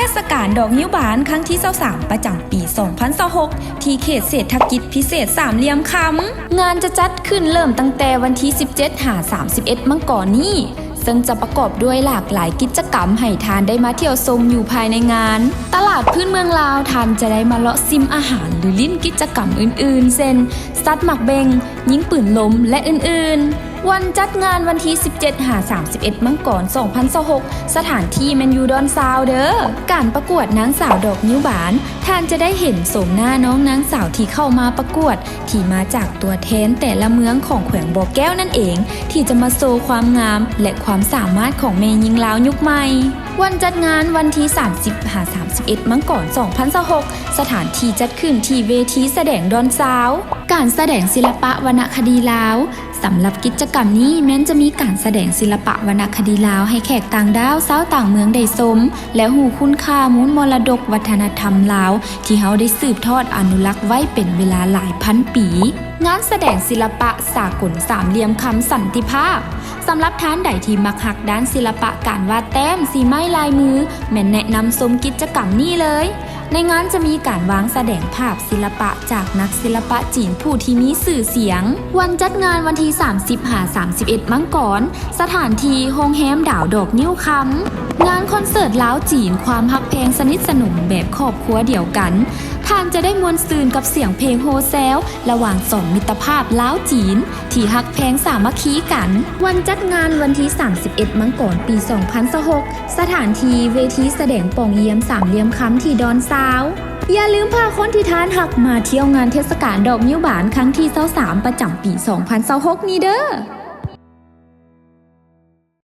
ເທດສະການດອກງິ້ວບານຄັ້ງທີຊາວສາມ ປະຈຳປີສອງພັນຊາວຫົກ ທີ່ເຂດເສດຖະກິດພິເສດສາມຫຼ່ຽມຄຳ. ງານຈະຈັດຂຶ້ນເລີ່ມຕັ້ງແຕ່ວັນທີສິບເຈັດ ຫາ ສາມສິບເອັດ ມັງກອນນີ້, ເຊິ່ງຈະປະກອບດ້ວຍຫຼາກຫຼາຍກິດຈະກຳໃຫ້ທ່ານໄດ້ມາທ່ຽວຊົມຢູ່ພາຍໃນງານ. ຕະຫຼາດພື້ນເມືອງລາວ, ທ່ານຈະໄດ້ມາເລາະຊິມອາຫານ ຫຼື ຫຼິ້ນກິດຈະກຳອື່ນໆ ເຊັ່ນ ສັດໝາກເບັງ, ຍິງປືນລົມ ແລະ ອື່ນໆ. ວັນຈັດງານວັນທີສິບເຈັດ ຫາ ສາມສິບເອັດ ມັງກອນ ສອງພັນຊາວຫົກ, ສະຖານທີ່ແມ່ນຢູ່ດອນຊາວເດີ. ການປະກວດນາງສາວດອກງິ້ວບານ, ທ່ານຈະໄດ້ເຫັນໂສມໜ້ານ້ອງນາງສາວທີ່ເຂົ້າມາປະກວດ ທີ່ມາຈາກຕົວແທນແຕ່ລະເມືອງຂອງແຂວງບໍ່ແກ້ວນັ້ນເອງ, ທີ່ຈະມາໂຊຄວາມງາມ ແລະ ຄວາມສາມາດຂອງແມ່ຍິງລາວຍຸກໃໝ່. ວັນຈັດງານວັນທີສາມສິບ ຫາ ສາມສິບເອັດ ມັງກອນ ສອງພັນຊາວຫົກ, ສະຖານທີ່ຈັດຂຶ້ນທີ່ເວທີສະແດງດອນຊາວ. ການສະແດງສິລະປະວັນນະຄະດີລາວ. ສຳລັບກິດຈະກຳນີ້ແມ່ນຈະມີການສະແດງສິລະປະວັນນະຄະດີລາວໃຫ້ແຂກຕ່າງດ້າວຊາວຕ່າງເມືອງໄດ້ຊົມ ແລະ ຮູ້ຄຸນຄ່າມູນມໍລະດົກວັດທະນະທຳລາວ ທີ່ເຮົາໄດ້ສືບທອດອະນຸລັກໄວ້ເປັນເວລາຫຼາຍພັນປີ. ງານສະແດງສິລະປະສາກົນສາມຫຼ່ຽມຄຳສັນຕິພາບ. ສຳລັບທ່ານໃດທີ່ມັກຮັກດ້ານສິລະປະການວາດແຕ້ມ, ສີໄມ້ລາຍມື, ແມ່ນແນະນຳຊົມກິດຈະກຳນີ້ເລີຍ. ໃນງານຈະມີການວາງສະແດງພາບສິລະປະຈາກນັກສິລະປະຈີນຜູ້ທີ່ມີຊື່ສຽງ. ວັນຈັດງານວັນທີສາມສິບ ຫາ ສາມສິບເອັດ ມັງກອນ, ສະຖານທີ່ໂຮງແຮມດາວດອກງິ້ວຄຳ. ງານຄອນເສີດລາວຈີນ ຄວາມຮັກແພງສະໜິດສະໜົມແບບຄອບຄົວດຽວກັນ. ທ່ານຈະໄດ້ມ່ວນຊື່ນກັບສຽງເພງໂຮແຊວ ລະຫວ່າງສອງມິດຕະພາບລາວຈີນ ທີ່ຮັກແພງສາມັກຄີກັນ. ວັນຈັດງານວັນທີສາມສິບເອັດ ມັງກອນ ປີສອງພັນຊາວຫົກ, ສະຖານທີ່ເວທີສະແດງປ່ອງຢ້ຽມສາມຫຼ່ຽມຄຳທີ່ດອນຊາວ. ຢ່າລືມພາຄົນທີ່ທ່ານຮັກມາທ່ຽວງານເທດສະການດອກງິ້ວບານຄັ້ງທີຊາວສາມ ປະຈຳປີສອງພັນຊາວຫົກນີ້ເດີ.